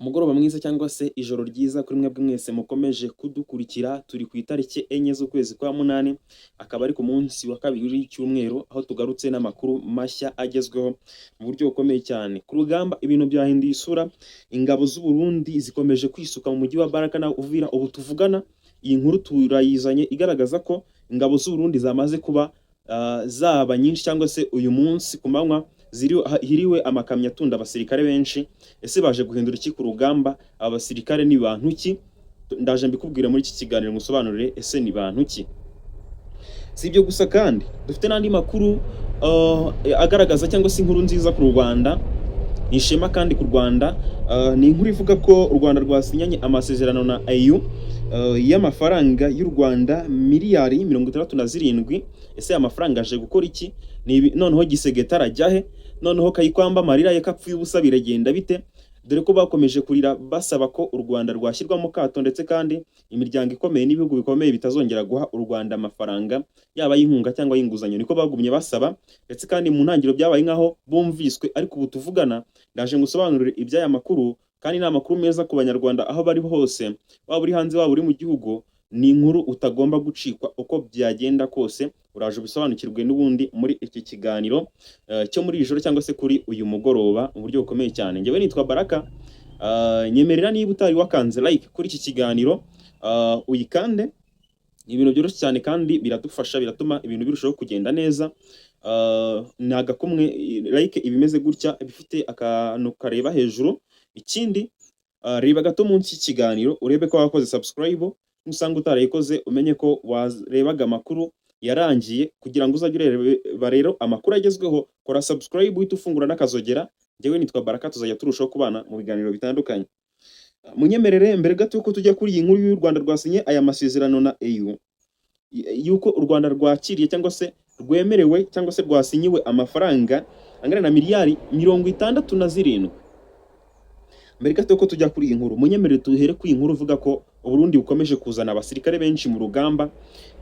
Umugoroba mwiza cyangwa se ijoro ryiza kuri mwebwe mwese mukomeje kudukurikira. Turi ku itariki 4 z'ukwezi kwa munani, akaba ari ku munsi wa kabiri w'icyumweru, aho tugarutse n'amakuru mashya agezweho mu buryo bukomeye cyane. Ku rugamba ibintu byahinduye isura, ingabo z'u Burundi zikomeje kwisuka mu mujyi wa Baraka na Uvira. Ubu tuvugana iyi nkuru turayizanye igaragaza ko ingabo z'u Burundi zamaze kuba zaba nyinshi, cyangwa se uyu munsi ku manywa hiriwe amakamyo atunda abasirikare benshi. Ese baje guhindura iki ku rugamba? Aba basirikare ni bantu ki? Ndaje mbikubwire muri iki kiganiro, musobanurire ese ni bantu ki. Si ibyo gusa kandi, dufite n'andi makuru agaragaza cyangwa se inkuru nziza ku Rwanda, ni ishema kandi ku Rwanda. Ni inkuru ivuga ko u Rwanda rwasinyanye amasezerano na AU y'amafaranga y'u Rwanda miliyari 67. Ese aya mafaranga aje gukora iki? Noneho Tshisekedi arajya he? Noneho Kayikwamba amarira ye kapfuye ubusa, biragenda bite? Dore ko bakomeje kurira basaba ko u Rwanda rwashyirwa mu kato, ndetse kandi imiryango ikomeye n'ibihugu bikomeye bitazongera guha u Rwanda amafaranga, yaba ay'inkunga cyangwa ay'inguzanyo. Niko bagumye basaba, ndetse kandi mu ntangiriro byabaye nk'aho bumviswe, ariko ubu tuvugana ndaje ngusobanurire iby'aya makuru, kandi ni amakuru meza ku Banyarwanda aho bari hose, waba uri hanze, waba uri mu gihugu. Ni inkuru utagomba gucikwa uko byagenda kose. Uraje ubisobanukirwe n'ubundi muri iki kiganiro cyo muri iri joro cyangwa se kuri uyu mugoroba mu buryo bukomeye cyane. Njyewe nitwa Baraka. Nyemerera niba utari wakanze like kuri iki kiganiro, uyikande. Ni ibintu byoroshye cyane kandi biradufasha, biratuma ibintu birushaho kugenda neza. Ni agakumwe like ibimeze gutya, bifite akantu kareba hejuru. Ikindi, reba gato munsi y'ikiganiro urebe ko wakoze subscribe. Nusanga utarayikoze, umenye ko warebaga amakuru yarangiye. Kugira ngo uzajye ureba rero amakuru agezweho, kora subscribe, uhite ufungura n'akazogera. Njyewe nitwa Baraka, tuzajya turushaho kubana mu biganiro bitandukanye. Munyemerere mbere gato yuko tujya kuri iyi nkuru y'u Rwanda rwasinye aya masezerano na AU, yuko u Rwanda rwakiriye cyangwa se rwemerewe cyangwa se rwasinyiwe amafaranga angana na miliyari 67. Mbere gato yuko tujya kuri iyi nkuru, munyemerere tuhere kuri iyi nkuru ivuga ko Uburundi bukomeje kuzana abasirikare benshi mu rugamba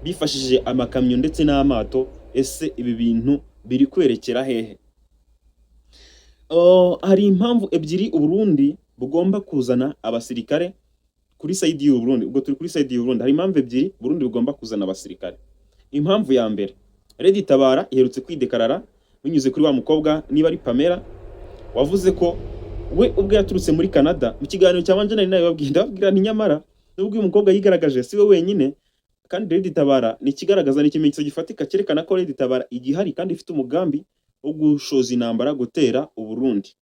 bifashishije amakamyo ndetse n'amato. Ese ibi bintu biri kwerekera hehe? Hari impamvu ebyiri Uburundi bugomba kuzana abasirikare kuri side y'u Burundi. Ubwo turi kuri side y'u Burundi, hari impamvu ebyiri Burundi bugomba kuzana abasirikare. Impamvu ya mbere, Red Tabara iherutse kwidekarara binyuze kuri wa mukobwa, niba ari Pamela, wavuze ko we ubwe yaturutse muri Canada. Mu kiganiro cyabanje nari nabibabwiye, ndababwira nti nyamara nubwo uyu mukobwa yigaragaje, si we wenyine, kandi Red Tabara ni ikigaragaza, ni ikimenyetso gifatika cyerekana ko Red Tabara igihari kandi ifite umugambi wo gushoza intambara, gutera Uburundi.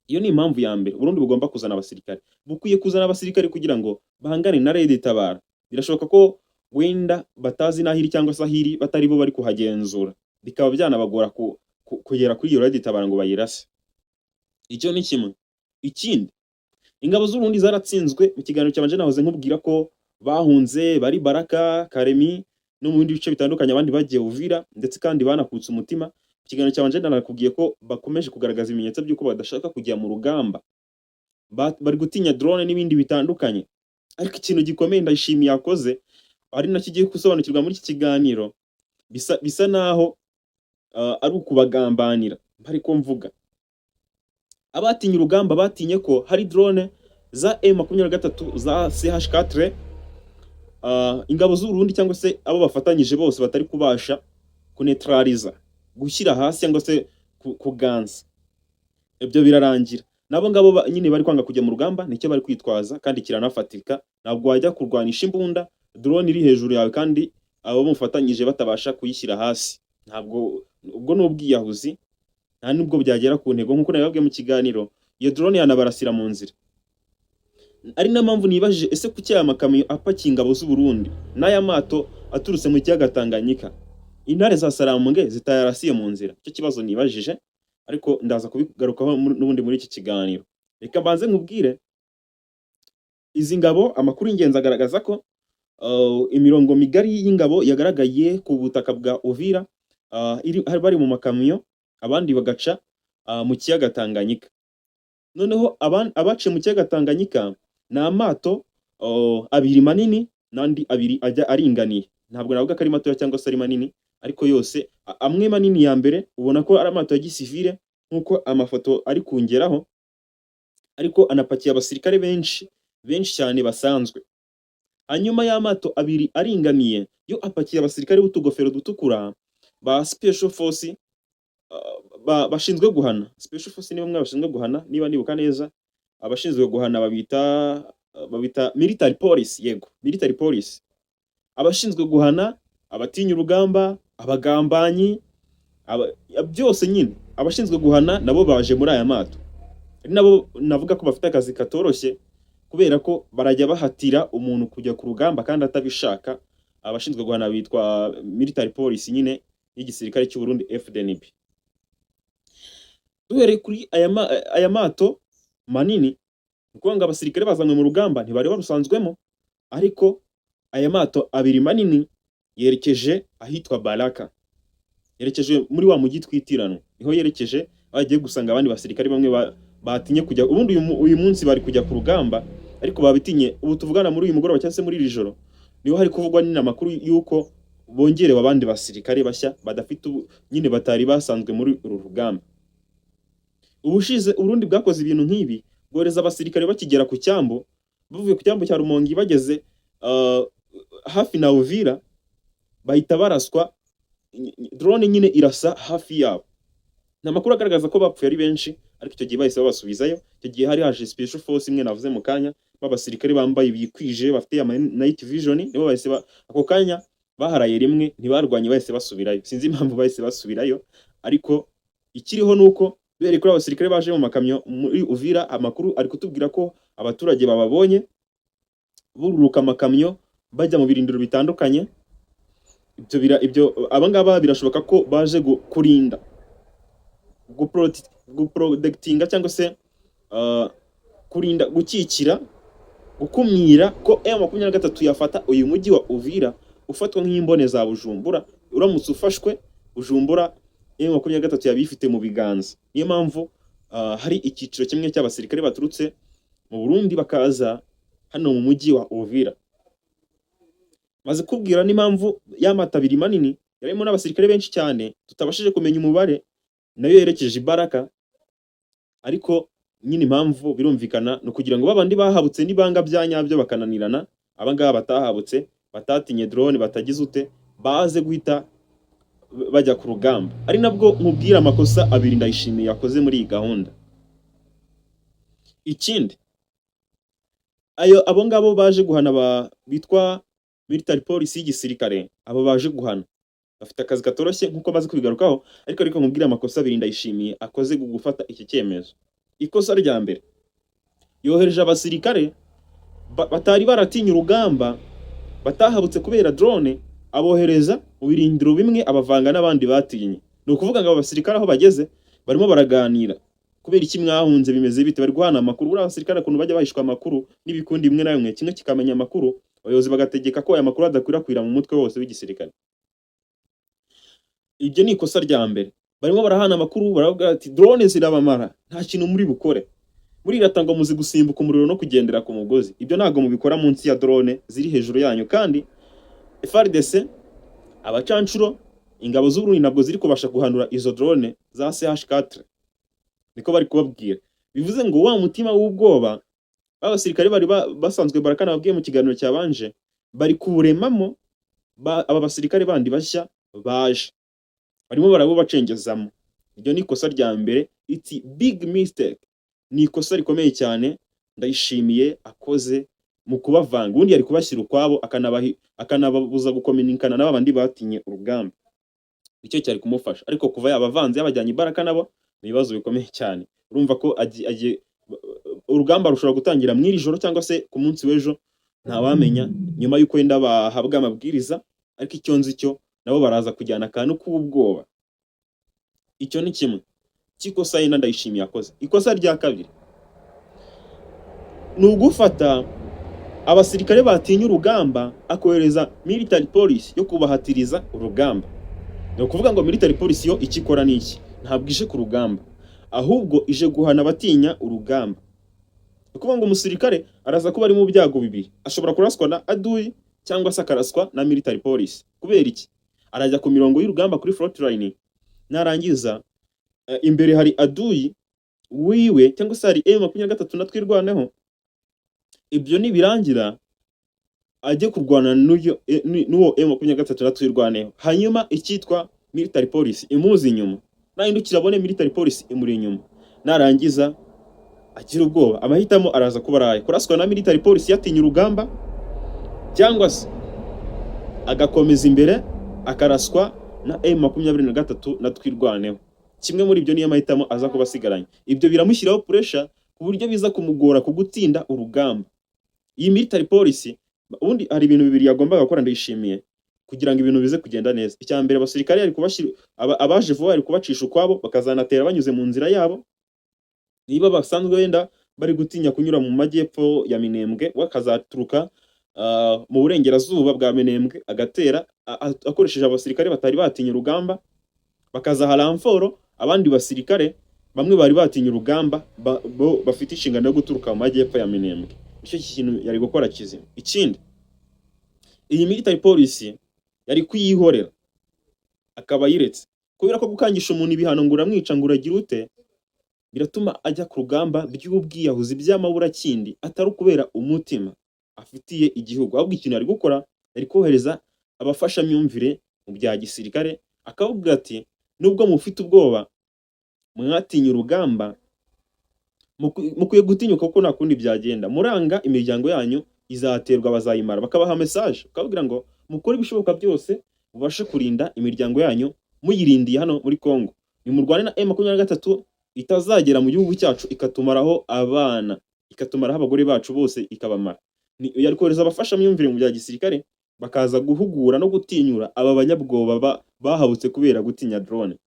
Iyo ni impamvu ya mbere Uburundi bugomba kuzana abasirikare. Bukwiye kuzana abasirikare kugira ngo bahangane na Red Tabara. Birashoboka ko wenda batazi n'aho iri, cyangwa se aho iri batari bo bari kuhagenzura, bikaba byanabagora kugera kuri iyo Red Tabara ngo bayirase. Icyo ni kimwe. Ikindi, ingabo z'Uburundi zaratsinzwe. Mu kiganiro cyabanje nahoze nkubwira ko bahunze, bari Baraka, Karemi no mu bindi bice bitandukanye, abandi bagiye Uvira, ndetse kandi banakutse umutima. Mu kiganiro cyabanje nanakubwiye ko bakomeje kugaragaza ibimenyetso by'uko badashaka kujya mu rugamba, bari gutinya drone n'ibindi bitandukanye. Ariko ikintu gikomeye Ndayishimiye yakoze, ari nacyo ugiye gusobanukirwa muri iki kiganiro, bisa naho ari ukubagambanira. Bari ko mvuga abatinye urugamba, batinye ko hari drone za M23 za CH4, ingabo z'u Burundi cyangwa se abo bafatanyije bose batari kubasha kunetraliza, gushyira hasi cyangwa se kuganza. Ibyo birarangira nabo ngabo nyine bari kwanga kujya mu rugamba. Nicyo bari kwitwaza kandi kiranafatika. Ntabwo wajya kurwanisha imbunda drone iri hejuru yawe kandi abo mufatanyije batabasha kuyishyira hasi. Ntabwo ubwo ni ubwiyahuzi, nta nubwo byagera ku ntego. Nk'uko nabibabwiye mu kiganiro, iyo drone yanabarasira mu nzira. Ari nayo mpamvu nibajije: ese kuki aya makamyo apakiye ingabo z'u Burundi n'aya mato aturutse mu kiyaga Tanganyika, intare za Sarambwe zitayarasiye mu nzira? Icyo kibazo nibajije, ariko ndaza kubigarukaho n'ubundi muri iki kiganiro. Reka mbanze nkubwire izi ngabo. Amakuru y'ingenzi agaragaza ko imirongo migari y'ingabo yagaragaye ku butaka bwa Uvira, bari mu makamyo, abandi bagaca mu kiyaga Tanganyika. Noneho abaciye mu kiyaga Tanganyika ni amato abiri manini n'andi abiri ajya aringaniye. Ntabwo navuga ko ari matoya cyangwa se ari manini, ariko yose amwe manini ya mbere ubona ko ari amato ya gisivile nk'uko amafoto ari kungeraho. ariko anapakiye abasirikare benshi benshi cyane basanzwe. Hanyuma y'amato abiri aringaniye yo apakiye abasirikare b'utugofero dutukura ba special force, bashinzwe guhana. Special force ni bamwe bashinzwe guhana, niba nibuka neza, abashinzwe guhana babita military police. Yego, military police, abashinzwe guhana abatinya urugamba, abagambanyi, byose nyine abashinzwe guhana nabo baje muri aya mato. Ari nabo navuga ko bafite akazi katoroshye, kubera ko barajya bahatira umuntu kujya ku rugamba kandi atabishaka. Abashinzwe guhana bitwa military police nyine y'igisirikare cy'u Burundi, FDNB. Duhereye kuri aya mato manini, ni ukuvuga ngo abasirikare bazanywe mu rugamba ntibari barusanzwemo, ariko aya mato abiri manini yerekeje ahitwa Baraka, yerekeje muri wa mujyi twitiranwa, niho yerekeje. Bagiye gusanga abandi basirikare bamwe batinye kujya. Ubundi uyu munsi bari kujya ku rugamba, ariko babitinye. Ubu tuvugana, muri uyu mugoroba cyangwa se muri iri joro, niho hari kuvugwa nyine amakuru y'uko bongerewe abandi basirikare bashya badafite nyine batari basanzwe muri uru rugamba. Ubushize Uburundi bwakoze ibintu nk'ibi, bwohereza abasirikare bakigera ku cyambu, bavuye ku cyambu cya Rumongi, bageze hafi na Uvira bahita baraswa, drone nyine irasa hafi yabo. Nta makuru agaragaza ko bapfuye ari benshi, ariko icyo gihe bahise babasubizayo. Icyo gihe hari haje special force imwe navuze mu kanya, b'abasirikare bambaye bikwije, bafite ama night vision, nibo bahise ako kanya baharaye rimwe, ntibarwanye, bahise basubirayo. Sinzi impamvu bahise basubirayo, ariko ikiriho nuko duhereye kuri abasirikare baje mu makamyo muri Uvira, amakuru ari kutubwira ko abaturage bababonye bururuka amakamyo bajya mu birindiro bitandukanye. Ibyo abangaba birashoboka ko baje kurinda, guprotectinga cyangwa se kurinda, gukikira, gukumira ko M23 yafata uyu mujyi wa Uvira ufatwa nk'imbone za Bujumbura. Uramutse ufashwe, Bujumbura M23 yaba ifite mu biganza. Niyo mpamvu hari icyiciro kimwe cy'abasirikare baturutse mu Burundi bakaza hano mu mujyi wa Uvira. Maze kubwira n'impamvu y'amato abiri manini yarimo n'abasirikare benshi cyane tutabashije kumenya umubare, nayo yerekeje ibaraka. Ariko nyine impamvu birumvikana, ni ukugira ngo babandi bahabutse n'ibanga bya nyabyo bakananirana, abangaba batahabutse, batatinye drone, batagize ute, baze guhita bajya ku rugamba. Ari nabwo nkubwira amakosa abiri Ndayishimiye yakoze muri iyi gahunda. Ikindi, ayo abo ngabo baje guhana bitwa military police y'igisirikare, abo baje guhana bafite akazi katoroshye nkuko bazi kubigarukaho. Ariko nkubwire amakosa abiri Ndayishimiye akoze gufata iki cyemezo. Ikosa rya mbere, yohereje abasirikare batari baratinye urugamba, batahabutse kubera drone, abohereza mu birindiro bimwe, abavanga n'abandi batinye. Ni ukuvuga ngo aba basirikare aho bageze barimo baraganira: "Kubera iki mwahunze? Bimeze bite?" Bari guhana amakuru. Buriya abasirikare ukuntu bajya bahishwa amakuru n'ibikundi bimwe na bimwe, kimwe kikamenya amakuru, abayobozi bagategeka ko aya makuru adakwirakwira mu mutwe wose w'igisirikare. Ibyo ni ikosa rya mbere. Barimo barahana amakuru, baravuga ati: "Drone zirabamara, nta kintu muri bukore, murirata ngo muzi gusimbuka umuriro no kugendera ku mugozi. Ibyo ntabwo mubikora munsi ya drone ziri hejuru yanyu." Kandi FARDC, abacancuro, ingabo z'Uburundi ntabwo ziri kubasha guhanura izo drone za CH4, niko bari kubabwira. Bivuze ngo wa mutima w'ubwoba b'abasirikare bari basanzwe barakana babwiye mu kiganiro cyabanje, bari kuwuremamo aba basirikare bandi bashya baje, barimo barabubacengezamo. Iryo ni ikosa rya mbere, it's big mistake, ni ikosa rikomeye cyane Ndayishimiye akoze mu kubavanga. Ubundi yari kubashyira ukwabo, akanababuza gukominikana n'aba bandi batinye urugamba, nicyo cyari kumufasha. Ariko kuva yabavanze, yabajyanye imbaraga, nabo ni ibibazo bikomeye cyane. Urumva ko urugamba rushobora gutangira mu iri joro cyangwa se ku munsi w'ejo, ntawamenya, nyuma y'uko wenda bahabwa amabwiriza. Ariko icyo nzi cyo, nabo baraza kujyana akantu k'ubwoba. Icyo ni kimwe cy'ikosa yenda Ndayishimiye yakoze. Ikosa rya kabiri ni ugufata abasirikare batinya urugamba, akohereza military police yo kubahatiriza urugamba. Ni ukuvuga ngo military police yo icyo ikora ni iki? Ntabwo ije ku rugamba, ahubwo ije guhana abatinya urugamba. Ni ukuvuga ngo umusirikare araza kuba ari mu byago bibiri: ashobora kuraswa na adui cyangwa se akaraswa na military police. Kubera iki? Arajya ku mirongo y'urugamba, kuri front line, narangiza imbere hari adui. wiwe, cyangwa se hari M23 na Twirwaneho. Ibyo nibirangira ajye kurwana n'uwo M23 na Twirwaneho, hanyuma icyitwa military police imuzi inyuma, nahindukira abone military police imuri inyuma, narangiza agira ubwoba. Amahitamo araza kuba araye kuraswa na military police yatinya urugamba, cyangwa se agakomeza imbere akaraswa na M23 na Twirwaneho. Kimwe muri ibyo niyo mahitamo aza kuba asigaranye. Ibyo biramushyiraho pressure ku buryo biza kumugora kugutsinda urugamba. Iyi military police, ubundi hari ibintu bibiri yagombaga gukora Ndayishimiye kugira ngo ibintu bize kugenda neza. Icya mbere, abasirikare yari kubashyira abaje vuba, yari kubacisha ukwabo, bakazanatera banyuze mu nzira yabo. Niba basanzwe wenda bari gutinya kunyura mu majyepfo ya Minembwe, we akazaturuka mu burengerazuba bwa Minembwe, agatera akoresheje abasirikare batari batinya urugamba, bakazaha renfort abandi basirikare bamwe bari batinya urugamba, bo bafite inshingano yo guturuka mu majyepfo ya Minembwe. Nicyo kintu yari gukora kizima. Ikindi, iyi military police yari kuyihorera akaba ayiretse, kubera ko gukangisha umuntu ibihano ngo uramwica, ngo uragira ute, biratuma ajya ku rugamba by'ubwiyahuzi, by'amaburakindi, atari ukubera umutima afitiye igihugu. Ahubwo ikintu yari gukora, yari kohereza abafashamyumvire mu bya gisirikare, akavuga ati: "Nubwo mufite ubwoba, mwatinya urugamba, mukwiye gutinyuka kuko nta kundi byagenda. Muranga imiryango yanyu izaterwa, bazayimara." Bakabaha message, bakababwira ngo mukore ibishoboka byose mubashe kurinda imiryango yanyu muyirindiye hano muri Congo. Nimurwane na M23 itazagera mu gihugu cyacu ikatumaraho abana, ikatumaraho abagore bacu bose, ikabamara. Yari kohereza abafashamyumvire mu bya gisirikare, bakaza guhugura no gutinyura aba banyabwoba bahabutse kubera gutinya drone.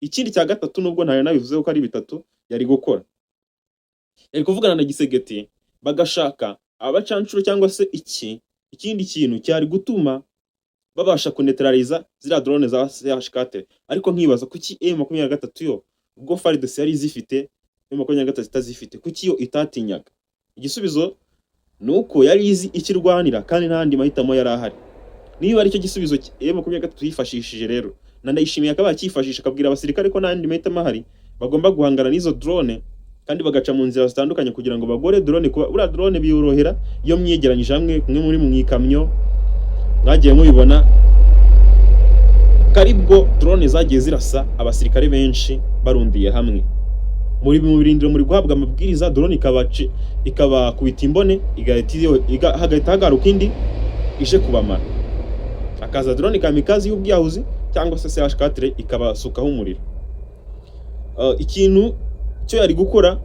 Ikindi cya gatatu, nubwo ntari nabivuze ko ari bitatu yari gukora, yari kuvugana na Tshisekedi, bagashaka abacancuro cyangwa se ikindi kintu cyari gutuma babasha kuneutraliza ziriya drone za CH4. Ariko nkibaza kuki M23 yo, ubwo FARDC yari izifite, M23 itazifite, kuki yo itatinyaga? Igisubizo ni uko yari izi icyo irwanira kandi nta yandi mahitamo yari ahari. Niba aricyo gisubizo M23 yifashishije rero, na Ndayishimiye akaba yakifashisha, akabwira abasirikare ko nta yandi mahitamo ahari, bagomba guhangana n'izo drone kandi bagaca mu nzira zitandukanye kugira ngo bagore drone. Kuba buriya drone biyorohera iyo mwiyegeranyije hamwe, kumwe muri mu ikamyo mwagiye mubibona ko aribwo drone zagiye zirasa abasirikare benshi barundiye hamwe muri mu birindiro, muri guhabwa amabwiriza, drone ikabakubita imbone, hagahita hagaruka indi ije kubamara. Hakaza drone kamikazi y'ubwiyahuzi cyangwa se CH4 ikabasukaho umuriro. Ikintu cyo yari gukora,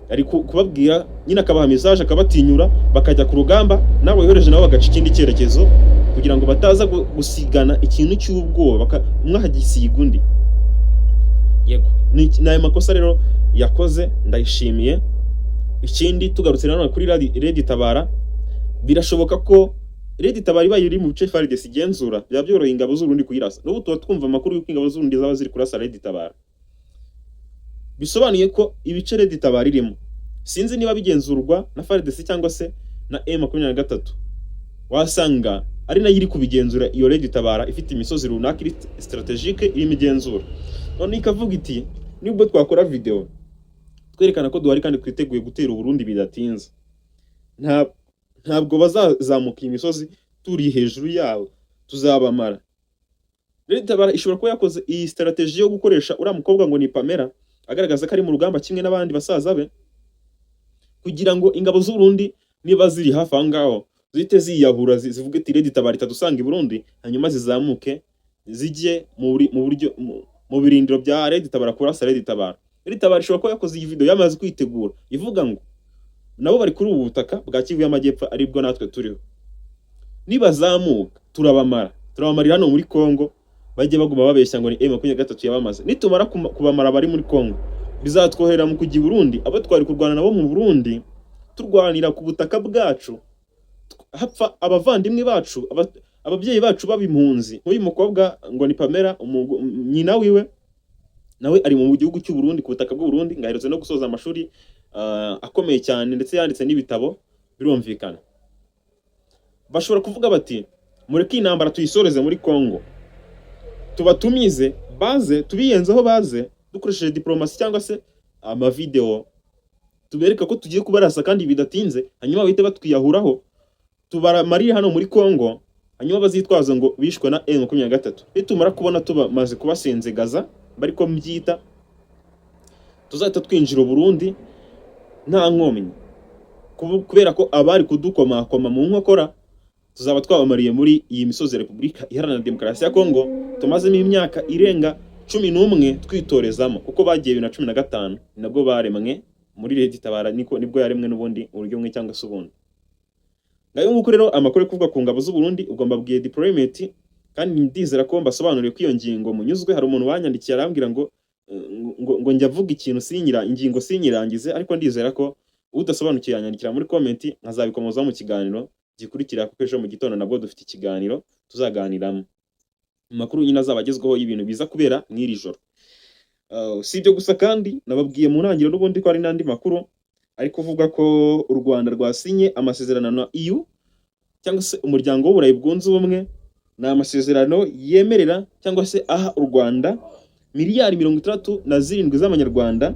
yari kubabwira nyine, akabaha message, akabatinyura, bakajya ku rugamba, nabo yohereje nabo bagaca ikindi cyerekezo kugira ngo bataza gusigana ikintu cy'ubwoba, umwe akagisiga undi. Yego, ni ayo makosa rero yakoze Ndayishimiye. Ikindi, tugarutse nanone kuri Red Tabara, birashoboka ko Red Tabara ibaye iri mu bice FARDC igenzura, byaba byoroheye ingabo z'Uburundi kuyirasa. N'ubu tuba twumva amakuru y'uko ingabo z'Uburundi zaba ziri kurasa Red Tabara. Bisobanuye ko ibice Red Tabara irimo, sinzi niba bigenzurwa na FARDC cyangwa se na M23, wasanga ari nayo iri kubigenzura. Iyo Red Tabara ifite imisozi runaka iri stratégique irimo igenzura, none ikavuga iti: "Nubwo twakora video twerekana ko duhari kandi twiteguye gutera Uburundi bidatinze, ntabwo bazazamuka iyi misozi turi hejuru yabo, tuzabamara." Red Tabara ishobora kuba yakoze iyi strategy yo gukoresha uriya mukobwa ngo ni Pamela, agaragaza ko ari mu rugamba kimwe n'abandi basaza be, kugira ngo ingabo z'u Burundi niba ziri hafi aho ngaho zihite ziyahura, zivuge ati: "Red Tabara itadusanga i Burundi," hanyuma zizamuke zijye mu buryo mu birindiro bya Red Tabara kurasa Red Tabara. Red Tabara ishobora kuba yakoze iyi video yamaze kwitegura, ivuga ngo nabo bari kuri ubu butaka bwa Kivu y'Amajyepfo aribwo natwe turiho, nibazamuka turabamara, turabamarira hano muri Congo, bajye baguma babeshya ngo ni M23 yabamaze. Nitumara kubamara bari muri Congo, bizatwoherera mu kujya i Burundi. Abo twari kurwana nabo mu Burundi, turwanira ku butaka bwacu, hapfa abavandimwe bacu, ababyeyi bacu baba impunzi. Nk'uyu mukobwa ngo ni Pamela, nyina wiwe nawe ari mu gihugu cy'u Burundi, ku butaka bw'u Burundi, ngo aherutse no gusoza amashuri akomeye cyane, ndetse yanditse n'ibitabo. Birumvikana bashobora kuvuga bati: "Mureke iyi ntambara tuyisoreze muri Congo, tubatumize baze, tubiyenzeho baze dukoresheje diplomasi cyangwa se amavideo, tubereka ko tugiye kubarasa kandi bidatinze, hanyuma bahite batwiyahuraho, tubamarire hano muri Congo, hanyuma bazitwaza ngo bishwe na M23. Nitumara kubona tubamaze kubasenzegaza, bariko mbyita, tuzahita twinjira Burundi nta nkomyi, kubera ko abari kudukomakoma mu nkokora tuzaba twabamariye muri iyi misozi ya Repubulika Iharanira Demokarasi ya Kongo tumazemo imyaka irenga 11 twitorezamo, kuko bagiye 2015 nabwo baremwe muri Leta Itabara, niko nibwo yaremwe n'ubundi mu buryo bumwe cyangwa se ubundi. Ngayo nguko rero amakuru ari kuvuga ku ngabo z'u Burundi. Ubwo mbabwiye deployment, kandi ndizera ko mbasobanuriye ko iyo ngingo munyuzwe. Hari umuntu wanyandikiye arambwira ngo njya avuga ikintu sinyira ingingo sinyirangize, ariko ndizera ko udasobanukiwe yanyandikira muri comment nkazabikomozaho mu kiganiro gikurikira, kuko ejo mu gitondo nabwo dufite ikiganiro tuzaganiramo amakuru nyine azaba agezweho y'ibintu biza kubera mw'iri joro. Si ibyo gusa kandi, nababwiye mu ntangiriro n'ubundi ko hari n'andi makuru ari kuvuga ko u Rwanda rwasinye amasezerano na EU cyangwa se Umuryango w'Uburayi Bwunze Ubumwe. Ni amasezerano yemerera cyangwa se aha u Rwanda miliyari 67 z'amanyarwanda,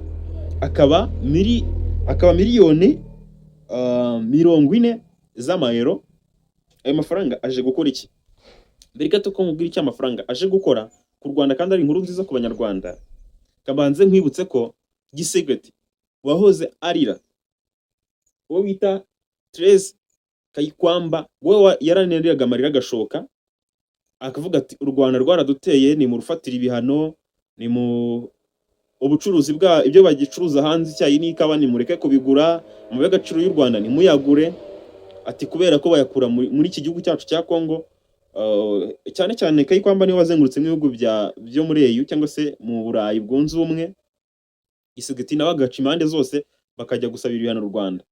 akaba miliyoni 40 z'amayero. Ayo mafaranga aje gukora iki? Mbere gato ko nkubwira icyo amafaranga aje gukora ku Rwanda kandi ari inkuru nziza ku Banyarwanda, kabanze nkwibutse ko Tshisekedi wahoze arira, uwo bita Therese Kayikwamba, we yaranariraga amarira agashoka, akavuga ati: "U Rwanda rwaraduteye, ni mu rufatira ibihano, ni mu ubucuruzi bwa ibyo bagicuruza hanze, icyayi n'ikawa, nimureke kubigura, mu y'agaciro y'u Rwanda ntimuyagure," ati kubera ko bayakura muri iki gihugu cyacu cya Congo. Cyane cyane Kayikwamba niwe wazengurutse ibihugu byo muri EU cyangwa se mu Burayi bwunze ubumwe. Tshisekedi nawe agaca impande zose, bakajya gusabira ibihano u Rwanda.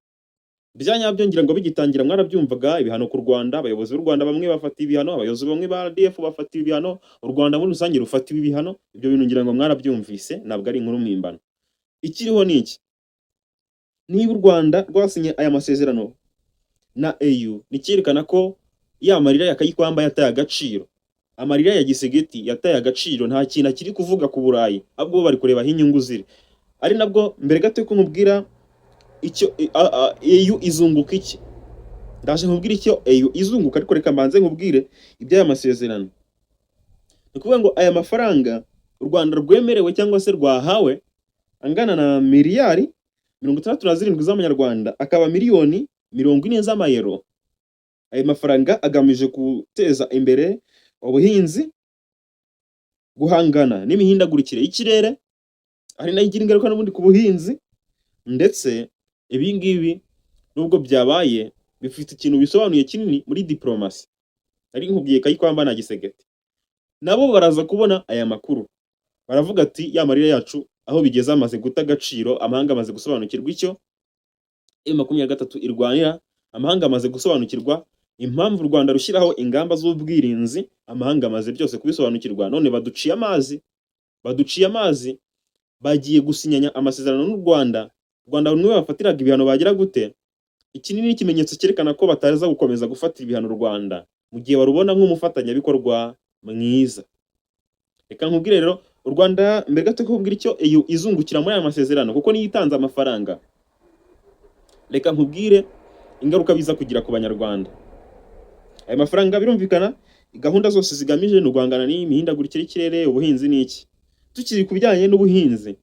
Bya nyabyo ngira ngo bigitangira mwarabyumvaga, ibihano ku Rwanda, abayobozi b'u Rwanda bamwe bafatiwe ibihano, abayobozi bamwe ba RDF bafatiwe ibihano, u Rwanda muri rusange rufatiwe ibihano. Ibyo bintu ngira ngo mwarabyumvise, ntabwo ari inkuru mpimbano. Ikiriho ni iki: niba u Rwanda rwasinye aya masezerano na EU, ni icyerekana ko ya marira ya Kayikwamba yataye agaciro, amarira ya Tshisekedi yataye agaciro. Nta kintu akiri kuvuga ku Burayi, ahubwo bo bari kureba aho inyungu ziri. Ari nabwo mbere gato ko nkubwira icyo EU izunguka iki, ndaje nkubwire icyo EU izunguka, ariko reka mbanze nkubwire iby'aya masezerano. Ni ukuvuga ngo aya mafaranga u Rwanda rwemerewe cyangwa se rwahawe angana na miliyari 67 z'amanyarwanda, akaba miliyoni 40 z'amayero. Ayo mafaranga agamije guteza imbere ubuhinzi, guhangana n'imihindagurikire y'ikirere, ari nayo igira ingaruka n'ubundi ku buhinzi. Ndetse ibi ngibi nubwo byabaye, bifite ikintu bisobanuye kinini muri diplomasi. Ari nkubwiye Kayikwamba na Tshisekedi nabo baraza kubona aya makuru, baravuga ati: "Ya marira yacu aho bigeze amaze guta agaciro, amahanga amaze gusobanukirwa icyo M23 irwanira, amahanga amaze gusobanukirwa impamvu u Rwanda rushyiraho ingamba z'ubwirinzi, amahanga amaze byose kubisobanukirwa. None baduciye amazi, baduciye amazi, bagiye gusinyanya amasezerano n'u Rwanda. U Rwanda rumwe bafatiraga ibihano bagira gute?" Iki ni ikimenyetso cyerekana ko bataza gukomeza gufatira ibihano u Rwanda mu gihe barubona nk'umufatanyabikorwa mwiza. Reka nkubwire rero u Rwanda, mbere gato ko nkubwira icyo EU izungukira muri aya masezerano, kuko niyo itanze amafaranga, reka nkubwire ingaruka biza kugira ku Banyarwanda. Aya mafaranga, birumvikana, gahunda zose zigamije ni uguhangana n'imihindagurikire y'ikirere, ubuhinzi n'iki. Tukiri ku bijyanye n'ubuhinzi,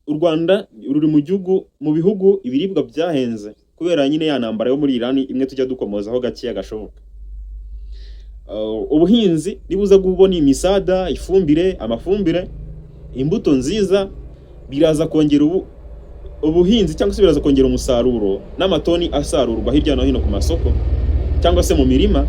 u Rwanda ruri mu gihugu mu bihugu ibiribwa byahenze kubera nyine ya ntambara yo muri Iran imwe tujya dukomozaho gakeya gashoboka. Ubuhinzi nibuza kubona imisada, ifumbire, amafumbire, imbuto nziza, biraza kongera ubuhinzi cyangwa se biraza kongera umusaruro n'amatoni asarurwa hirya no hino ku masoko cyangwa se mu mirima.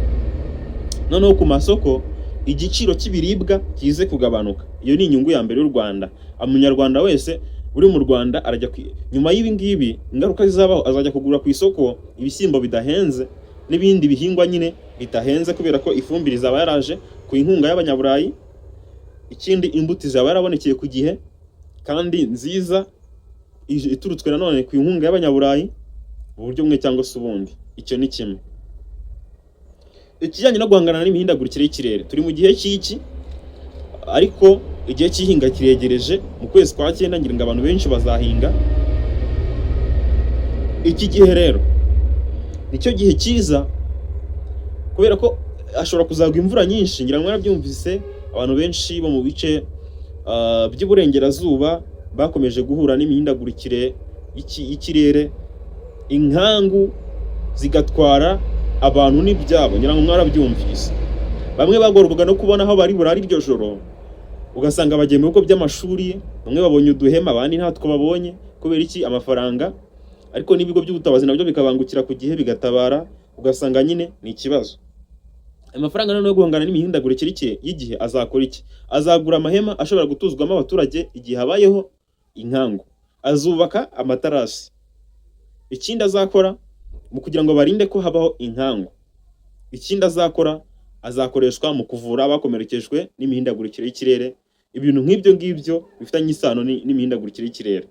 Noneho ku masoko igiciro cy'ibiribwa kize kugabanuka. Iyo ni inyungu ya mbere y'u Rwanda. Umunyarwanda wese uri mu Rwanda arajya nyuma y'ibi ngibi, ingaruka zizabaho, azajya kugura ku isoko ibishyimbo bidahenze n'ibindi bihingwa nyine bidahenze, kubera ko ifumbire izaba yaraje ku inkunga y'Abanyaburayi. Ikindi, imbuto izaba yarabonekeye ku gihe kandi nziza, iturutswe nanone ku inkunga y'Abanyaburayi mu buryo bumwe cyangwa se ubundi. Icyo ni kimwe. Ikijyanye no guhangana n'imihindagurikire y'ikirere, turi mu gihe cy'iki, ariko Igihe cy'ihinga kiregereje, mu kwezi kwa cyenda ngira ngo abantu benshi bazahinga. Iki gihe rero nicyo gihe cyiza, kubera ko hashobora kuzagwa imvura nyinshi. Ngira ngo mwarabyumvise, abantu benshi bo mu bice by'uburengerazuba bakomeje guhura n'imihindagurikire y'ikirere, inkangu zigatwara abantu n'ibyabo. Ngira ngo mwarabyumvise, bamwe bagorwaga no kubona aho bari burare iryo joro, ugasanga bagiye mu bigo by'amashuri, bamwe babonye uduhema, abandi ntatwo babonye. Kubera iki? Amafaranga. Ariko n'ibigo by'ubutabazi nabyo bikabangukira ku gihe bigatabara, ugasanga nyine ni ikibazo. Amafaranga noneho yo guhangana n'imihindagurikire y'igihe azakora iki? Azagura amahema ashobora gutuzwamo abaturage igihe habayeho inkangu, azubaka amatarasi. Ikindi azakora mu kugira ngo barinde ko habaho inkangu, ikindi azakora, azakoreshwa mu kuvura abakomerekejwe n'imihindagurikire y'ikirere, ibintu nk'ibyo ngibyo bifitanye isano n'imihindagurikire y'ikirere.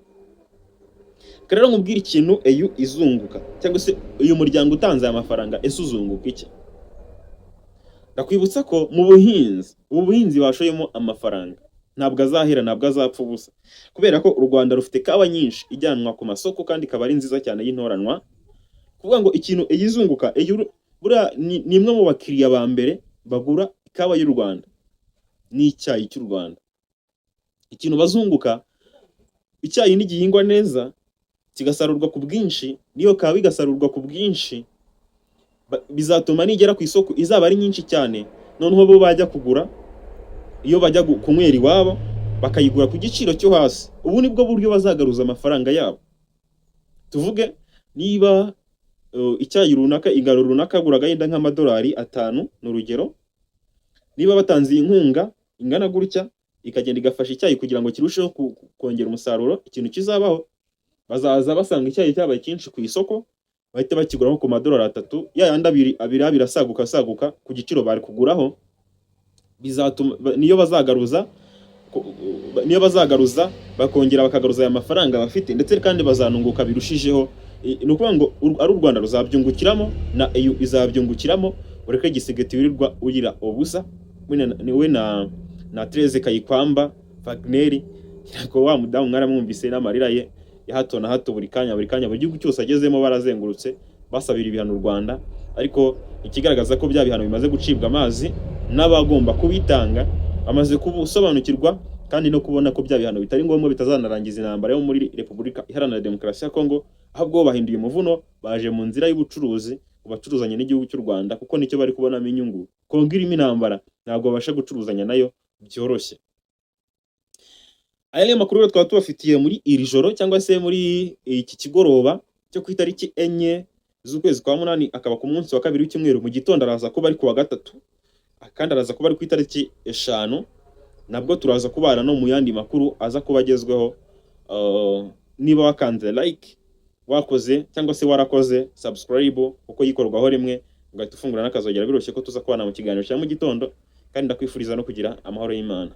Reka rero nkubwire ikintu EU izunguka, cyangwa se uyu muryango utanze aya mafaranga, ese uzunguka iki? Ndakwibutsa ko mu buhinzi, ubu buhinzi bashoyemo amafaranga ntabwo azahera, ntabwo azapfa ubusa, kubera ko u Rwanda rufite kawa nyinshi ijyanwa ku masoko, kandi ikaba ari nziza cyane y'intoranwa. Kuvuga ngo ikintu EU izunguka, EU buriya ni imwe mu bakiriya ba mbere bagura ikawa y'u Rwanda n'icyayi cy'u Rwanda. Ikintu bazunguka, icyayi nigihingwa neza kigasarurwa ku bwinshi, n'iyo kawa igasarurwa ku bwinshi, bizatuma nigera ku isoko izaba ari nyinshi cyane. Noneho bo bajya kugura, iyo bajya kunywera iwabo, bakayigura ku giciro cyo hasi. Ubu nibwo buryo bazagaruza amafaranga yabo. Tuvuge niba icyayi runaka, ingano runaka yaguraga yenda nk'amadolari 5, ni urugero, niba batanze iyi nkunga ingana gutya ikagenda igafasha icyayi kugira ngo kirusheho kongera umusaruro, ikintu kizabaho, bazaza basanga icyayi cyabaye cyinshi ku isoko, bahita bakiguraho ku madolari 3, ya yandi abiri abiri abiri asaguka asaguka ku giciro bari kuguraho. Bizatuma niyo bazagaruza, bakongera bakagaruza aya mafaranga bafite, ndetse kandi bazanunguka birushijeho. Ni ukuvuga ngo ari u Rwanda ruzabyungukiramo na EU izabyungukiramo. Ureke Tshisekedi wirirwa urira ubusa, we na Therese Kayikwamba Wagner. Ntabwo wa mudamu mwaramwumvise n'amarira ye ya hato na hato, buri kanya buri kanya, buri gihugu cyose agezemo barazengurutse basabira ibihano u Rwanda. Ariko ikigaragaza ko bya bihano bimaze gucibwa amazi n'abagomba kubitanga bamaze kubusobanukirwa, kandi no kubona ko bya bihano bitari ngombwa, bitazanarangiza intambara yo muri Repubulika Iharanira Demokarasi ya Kongo. Ahubwo bahinduye umuvuno, baje mu nzira y'ubucuruzi ngo bacuruzanye n'igihugu cy'u Rwanda, kuko nicyo bari kubonamo inyungu. Kongo irimo intambara, ntabwo babasha gucuruzanya nayo byoroshye. Aya niyo makuru rero twaba tubafitiye muri iri joro, cyangwa se muri iki kigoroba cyo ku itariki 4 z'ukwezi kwa munani, akaba ku munsi wa kabiri w'icyumweru. Mu gitondo araza kuba ari ku wa gatatu, kandi araza kuba ari ku itariki 5. Nabwo turaza kubana no mu yandi makuru aza kuba agezweho. Niba wakanze like, wakoze, cyangwa se warakoze subscribe, kuko yikorwaho rimwe ugahita ufungura n'akazogera, biroroshye ko tuza kubana mu kiganiro cya mu gitondo. Kandi ndakwifuriza no kugira amahoro y'Imana.